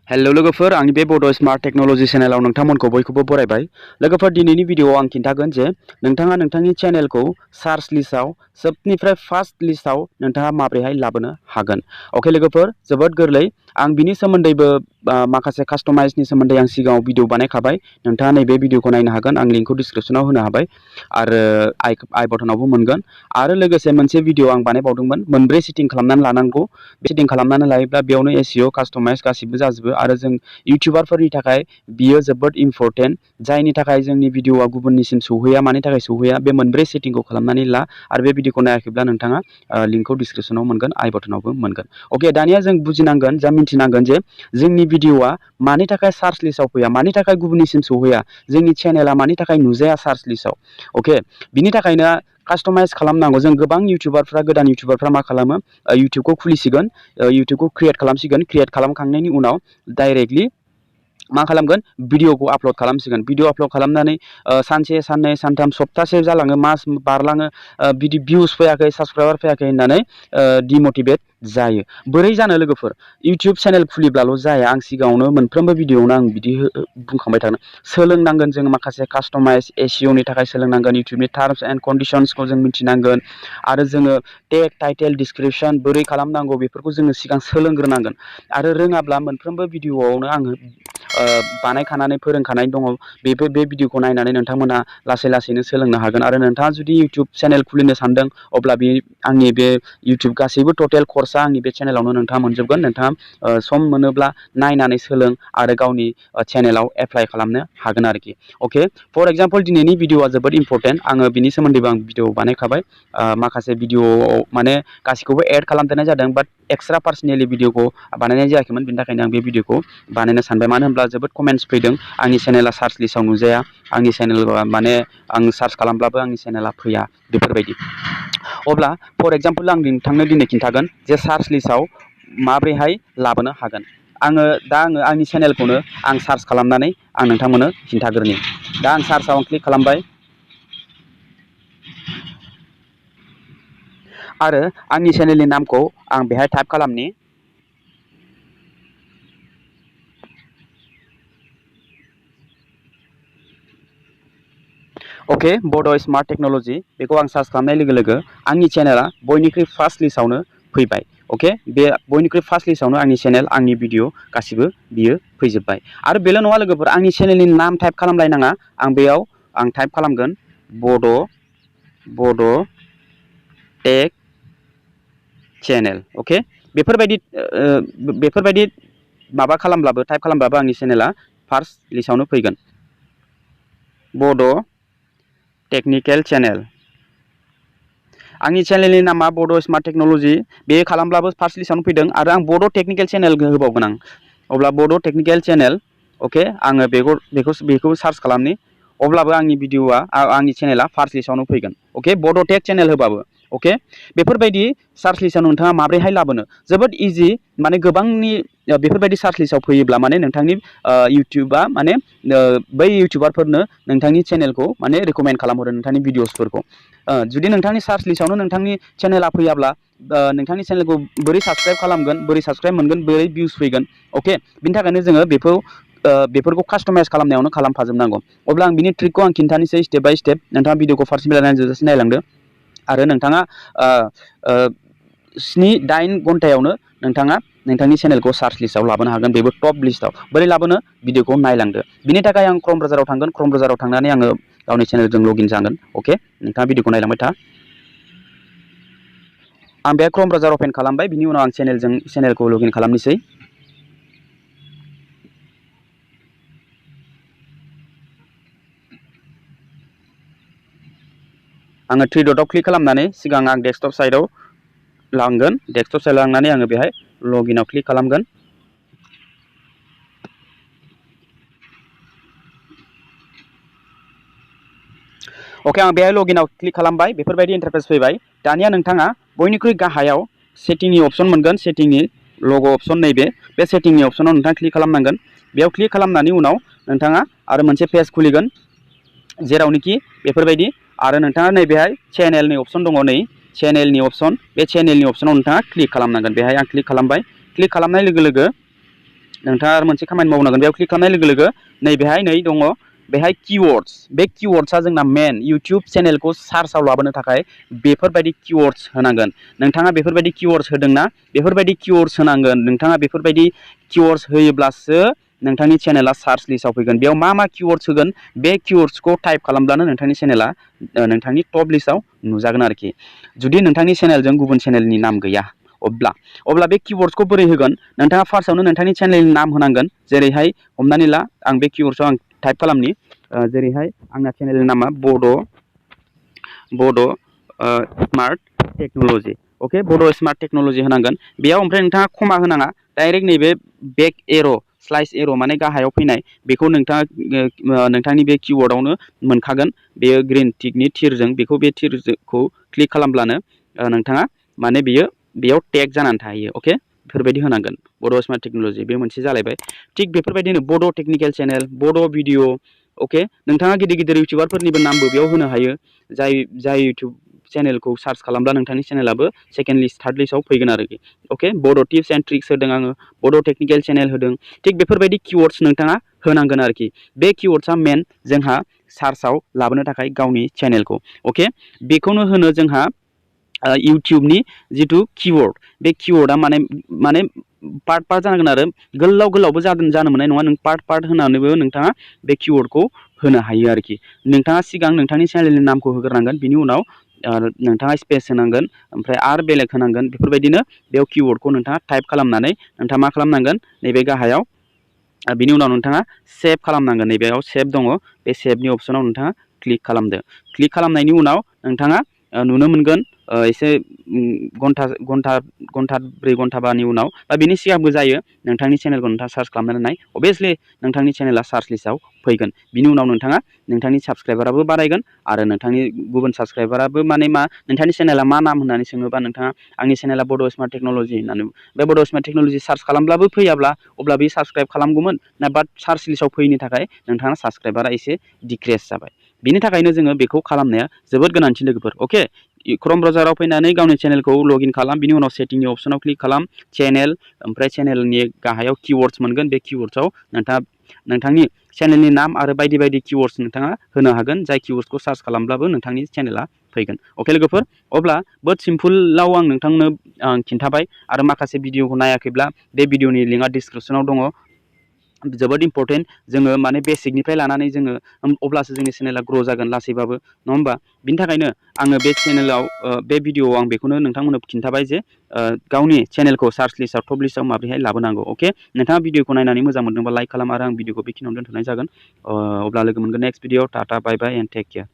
Hello लोगोफोर आंनि बे बड स्मार्ट टेक्नोलॉजी चेनेलाव नोंथांमोनखौ बयखौबो बरायबाय। लोगोफोर दिनैनि भिडियोआव आं खिन्थागोन जे नोंथाङा नोंथांनि चेनेलखौ सार्च लिस्टआव सबनिफ्राय फार्स्ट लिस्टआव नोंथाङा माबोरैहाय लाबोनो हागोन। अके लोगोफोर जोबोद गोरलै। आं बिनि सोमोन्दैबो माखासे कास्टमाइजनि सोमोन्दै आं सिगाङाव भिडियो बानायखाबाय। नोंथाङा नैबे भिडियोखौ नायनो हागोन। आं लिंकखौ डिसक्रिप्शनाव होनो हाबाय आरो आई बटनावबो मोनगोन। आरो लोगोसे मोनसे भिडियो आं बानायबावदोंमोन मोनब्रै सेटिं खालामनानै लानांगौ। सेटिं खालामनानै लायोब्ला बेयावनो एसईओ कास्टमाइज गासिबो जाजोबो आरो जों इउटिउबारफोरनि थाखाय बियो जोबोद इम्परटेन्ट। जायनि थाखाय जोंनि भिडियोआ गुबुननिसिम सौहैया, मानि थाखाय सौहैया बे मोनब्रै सेटिंखौ खालामनानै ला आरो बे भिडियोखौ नायाखैब्ला नोंथाङा लिंकखौ डिसक्रिप्शनाव मोनगोन, आई बटनावबो मोनगोन। अके दानिया जों बुजिनांगोन मिथिनांगोन जे जोंनि भिडियोआ मानि थाखाय सार्च लिस्टआव फैया, मानि थाखाय गुबुननिसिम सौहैया, जोंनि चेनेला मानि थाखाय नुजाया सार्च लिस्टआव। अके बिनि थाखायनो कास्टमाइज खालामनांगौ। जों गोबां इउटिउबारफ्रा गोदान इउटिउबारफ्रा मा खालामो, इउटिउबखौ खुलिसिगोन, इउटिउबखौ क्रिएट खालामसिगोन। क्रिएट खालामखांनायनि उनाव डाइरेक्टलि मा खालामगोन, भिडियोखौ आपल'ड खालामसिगोन। भिडियो आपल'ड खालामनानै सानसे साननै सानथाम सप्तासे जालाङो, मास बारलाङो, बिदि भिउस फैयाखै, साबसक्राइबार फैयाखै होननानै डिमटिभेट जायो। बोरै जानो लोगोफोर, इउटिउब चेनेल खुलिब्लाल' जाया। आं सिगाङावनो मोनफ्रोमबो भिडियोआवनो आं बिदि बुंखांबाय थानो सोलोंनांगोन। जों माखासे कास्टमाइज एसईओनि थाखाय सोलोंनांगोन। इउटिउबनि टार्म्स एन्ड कन्डिसन्सखौ जों मिथिनांगोन आरो जोङो टेग, टाइटेल, डिसक्रिपसन बोरै खालामनांगौ बेफोरखौ जोङो सिगां सोलोंग्रोनांगोन। आरो रोङाब्ला मोनफ्रोमबो भिडियोआवनो आङो बानायखानानै फोरोंखानाय दङ। बे भिडियोखौ नायनानै नोंथांमोना लासै लासैनो सोलोंनो हागोन। आरो नोंथाङा जुदि इउटिउब चेनेल खुलिनो सानदों अब्ला आंनि बे इउटिउब गासैबो टटेल कर्सआ आंनि बे चेनेलावनो नोंथाङा मोनजोबगोन। नोंथाङा सम मोनोब्ला नायनानै सोलों आरो गावनि चेनेलाव एप्लाइ खालामनो हागोन आरोखि। अके फर एग्जाम्पल दिनैनि भिडियोआ जोबोद इम्परटेन्ट। आङो बिनि सोमोन्दैबो आं भिडियो बानायखाबाय। माखासे भिडियोआव माने गासिखौबो एड खालामदेरनाय जादों, बाट एक्सट्रा पार्सनेलि भिडियोखौ बानायनाय जायाखैमोन। बिनि थाखायनो आं बे भिडियोखौ बानायनो सानबाय। मानो होनब्ला जोबोद कमेन्ट्स फैदों आंनि चेनेला सार्च लिस्टआव नुजाया, आंनि चेनेला माने आं सार्च खालामब्लाबो आंनि चेनेला फैया बेफोरबायदि। अब्ला फर एग्जाम्पल आं नोंथांनो दिनै खिन्थागोन जे सार्च लिस्टआव माबोरैहाय लाबोनो हागोन। आङो आंनि चेनेलखौनो आं सार्च खालामनानै आं नोंथांमोननो खिन्थाग्रोनि। दा आं सार्चआव क्लिक खालामबाय आरो आंनि चेनेलनि नामखौ आं बेहाय टाइप खालामनि। अके बड स्मार्ट टेक्नोलॉजी बेखौ आं सार्च खालामनाय लोगो लोगो आंनि चेनेला बयनिख्रुइ फार्स्ट लिस्टआवनो फैबाय। अके बे बयनिख्रुइ फार्स्ट लिस्टआवनो आंनि चेनेल, आंनि भिडियो गासिबो बियो फैजोब्बाय। आरो बेल' नङा लोगोफोर, आंनि चेनेलनि नाम टाइप खालामलायनाङा। आं बेयाव टाइप खालामगोन बड टेक चेनेल। अके बेफोरबायदि माबा खालामब्लाबो, टाइप खालामब्लाबो आंनि चेनेला फार्स्ट लिस्टआवनो फैगोन। बड टेक्निकेल चेनेल। आंनि चेनेलनि नामा बड स्मार्ट टेक्नोलॉजी। बे खालामब्लाबो फार्स्ट लिस्टआवनो फैदों आरो आं बड टेक्निकेल चेनेल होबावगोन आं। अब्ला बड टेक्निकेल चेनेल, अके आङो बेखौ सार्च खालामनि। अब्लाबो आंनि भिडियोआ आंनि चेनेला फार्स्ट लिस्टआवनो फैगोन। अके बड टेक चेनेल होबाबो। अके बेफोरबायदि सार्च लिस्टआव नोंथाङा माब्रैहाय लाबोनो, जोबोद इजि। माने गोबांनि बेफोरबायदि सार्च लिस्टआव फैयोब्ला माने नोंथांनि इउटिउबा माने बै इउटिउबारफोरनो नोंथांनि चेनेलखौ माने रिकमेन्ड खालामहरो, नोंथांनि भिडिअसफोरखौ। जुदि नोंथांनि सार्च लिस्टआवनो नोंथांनि चेनेला फैयाब्ला नोंथांनि चेनेलखौ बोरै साबसक्राइब खालामगोन, बोरै साबसक्राइब मोनगोन, बोरै भिउस फैगोन। अके बिनि थाखायनो जोङो बेफोरखौ कास्टमाइज खालामनायावनो खालामफाजोबनांगौ। अब्ला आं बिनि ट्रिकखौ आं खिन्थानोसै स्टेप बाय स्टेप। नोंथाङा भिडियोखौ फार्स्टनिफ्राय नायजासे नायलांदो आरो नोंथाङा 7-8 घन्टायावनो नोंथाङा नोंथांनि चेनेलखौ सार्च लिस्टआव लाबोनो हागोन, बेबो टप लिस्टआव। बोरै लाबोनो, भिडियोखौ नायलांदो। बिनि थाखाय आं क्रोम ब्राउजाराव थांगोन। क्रोम ब्राउजाराव थांनानै आङो गावनि चेनेलजों लगइन जागोन। अके नोंथाङा भिडियोखौ नायलांबाय था। आं बे क्रोम ब्राउजार अपेन खालामबाय। बिनि उनाव आं चेनेलखौ लगइन खालामनोसै। आङो 3 डटआव क्लिक खालामनानै सिगां आं डेस्कटप साइडआव लांगोन। डेस्कटप साइडआव लांनानै आङो बेहाय लगइनआव क्लिक खालामगोन। अके आं बेहाय लगइनआव क्लिक खालामबाय। बेफोरबायदि इन्टारफेस फैबाय। दानिया नोंथाङा बयनिख्रुइ गाहायाव सेटिंनि अपसन मोनगोन। सेटिंनि लग' अपसन, नैबे बे सेटिंनि अपसनाव नोंथाङा क्लिक खालामनांगोन। बेयाव क्लिक खालामनायनि उनाव नोंथाङा आरो मोनसे पेज खुलिगोन जेरावनोखि बेफोरबायदि आरो नोंथाङा नैबेहाय चेनेलनि अपसन दङ। नै चेनेलनि अपसन, बे चेनेलनि अपसनाव नोंथाङा क्लिक खालामनांगोन। बेहाय आं क्लिक खालामबाय। क्लिक खालामनाय लोगो लोगो नोंथाङा आरो मोनसे खामानि मावनांगोन बेयाव क्लिक खालामनाय लोगो लोगो नैबेहाय नै दङ बेहाय कीवर्ड्स बे कीवर्ड्सआ जोंना मेन इउटुब चेनेलखौ सार्चआव लाबोनो थाखाय बेफोरबायदि कीवर्ड्स होनांगोन नोंथाङा बेफोरबायदि कीवर्ड्स होदोंना बेफोरबायदि कीवर्ड्स होनांगोन नोंथाङा बेफोरबायदि कीवर्ड्स होयोब्लासो नोंथांनि चेनेला सार्च लिस्टआव फैगोन बेयाव मा कीवर्ड्स होगोन बे कीवर्ड्सखौ टाइप खालामब्लानो नोंथांनि चेनेला नोंथांनि टप लिस्टआव नुजागोन आरोखि जुदि नोंथांनि चेनेलजों गुबुन चेनेलनि नाम गैया अब्ला बे कीवर्ड्सखौ बोरै होगोन नोंथाङा फार्स्टआवनो नोंथांनि चेनेलनि नाम होनांगोन जेरैहाय हमनानै ला आं बे कीवर्ड्सआव आं टाइप खालामनि जेरैहाय आंना चेनेलनि नामा बड' स्मार्ट टेक्न'लजि अके बड' स्मार्ट टेक्न'लजि होनांगोन बेयाव ओमफ्राय नोंथाङा कमा होनाङा डाइरेक्ट नैबे बेक एर' स्लाइस एर' माने गाहायाव फैनाय बेखौ नोंथाङा नोंथांनि बे कीवर्डआवनो मोनखागोन बेयो ग्रीन टिकनि थिरजों बेखौ बे थिरखौ क्लिक खालामब्लानो नोंथाङा माने बेयाव टेग जानानै थाहैयो अके बेफोरबायदि होनांगोन बड' स्मार्ट टेक्न'लजि बे मोनसे जालायबाय थिग बेफोरबायदिनो बड' टेक्निकेल चेनेल बड' भिडिअ अके नोंथाङा गिदिर इउटुबारफोरनिबो नामबो बेयाव होनो हायो जाय इउटुब चेनेलखौ सार्च खालामब्ला नोंथांनि चेनेलाबो सेकेन्ड लिस्ट थार्ड लिस्टआव फैगोन आरोखि अके बड' टिप्स एन्ड ट्रिक्स होदों आङो बड' टेक्निकेल चेनेल होदों थिग बेफोरबायदि कीवर्ड्स नोंथाङा होनांगोन आरोखि बे कीवर्ड्सआ मेन जोंहा सार्चआव लाबोनो थाखाय गावनि चेनेलखौ अके बेखौनो होनो जोंहा इउटुबनि जिथु कीवर्ड बे कीवर्डआ माने पार्ट जानांगोन आरो गोलावबो जानो मोननाय नङा नों पार्ट होनानैबो नोंथाङा बे कीवर्डखौ होनो हायो आरोखि नोंथाङा सिगां नोंथांनि चेनेलनि नामखौ होग्रोनांगोन बिनि उनाव नोंथाङा स्पेस होनांगोन ओमफ्राय आरो बेलेग होनांगोन बेफोरबायदिनो बेयाव कीवर्डखौ नोंथाङा टाइप खालामनानै नोंथाङा मा खालामनांगोन नैबे गाहायाव बिनि उनाव नोंथाङा सेभ खालामनांगोन नैबेयाव सेभ दङ बे सेभनि अपसनाव नोंथाङा क्लिक खालामदो क्लिक खालामनायनि उनाव नोंथाङा नुनो मोनगोन एसे घन्टा 4 घन्टाबानि उनाव बा बिनि सिगांबो जायो नोंथांनि चेनेलखौ नोंथाङा सार्च खालामनानै नाय अभियासलि नोंथांनि चेनेला सार्च लिस्टआव फैगोन बिनि उनाव नोंथाङा नोंथांनि साबस्क्राइबाराबो बारायगोन आरो नोंथांनि गुबुन साबस्क्राइबाराबो माने नोंथांनि चेनेला मा नाम होननानै सोङोबा नोंथाङा आंनि चेनेला बड' स्मार्ट टेक्न'लजि होननानै बे बड' स्मार्ट टेक्न'लजि सार्च खालामब्लाबो फैयाब्ला अब्ला बे साबस्क्राइब खालामगौमोन बाट सार्च लिस्टआव फैनो थाखाय नोंथाङा साबस्क्राइबारा एसे डिक्रिस जाबाय बिनि थाखायनो जोङो बेखौ खालामनाया जोबोद गोनांथि लोगोफोर अके क्रम ब्राउजाराव फैनानै गावनि चेनेलखौ लगइन खालाम बिनि उनाव सेटिंनि अपसनाव क्लिक खालाम चेनेल ओमफ्राय चेनेलनि गाहायाव कीवर्ड्स मोनगोन बे कीवर्ड्सआव नोंथाङा नोंथांनि चेनेलनि नाम आरो बायदि कीवर्ड्स नोंथाङा होनो हागोन जाय कीवर्ड्सखौ सार्च खालामब्लाबो नोंथांनि चेनेला फैगोन अके लोगोफोर अब्ला बहुत सिम्पोलाव आं नोंथांनो खिन्थाबाय आरो माखासे भिडिअखौ नायाखैब्ला बे भिडिअनि लिंकआ डिसक्रिपसनाव दङ जोबोद इम्पर्टेन्ट जोङो माने बेसिकनिफ्राय लानानै जोङो अब्लासो जोंनि चेनेला ग्र' जागोन लासैबाबो नङा होमबा बिनि थाखायनो आङो बे चेनेलाव बे भिडिअआव आं बेखौनो नोंथांमोननो खिन्थाबाय जे गावनि चेनेलखौ सार्च लिस्टआव टप लिस्टआव माबोरैहाय लाबोनांगौ अके नोंथाङा भिडिअखौ नायनानै मोजां मोनदोंबा लाइक खालाम आरो आं भिडिअखौ बेखिनियावनो दोनथ'नाय जागोन अब्ला लोगो मोनगोन next video tata bye bye and take care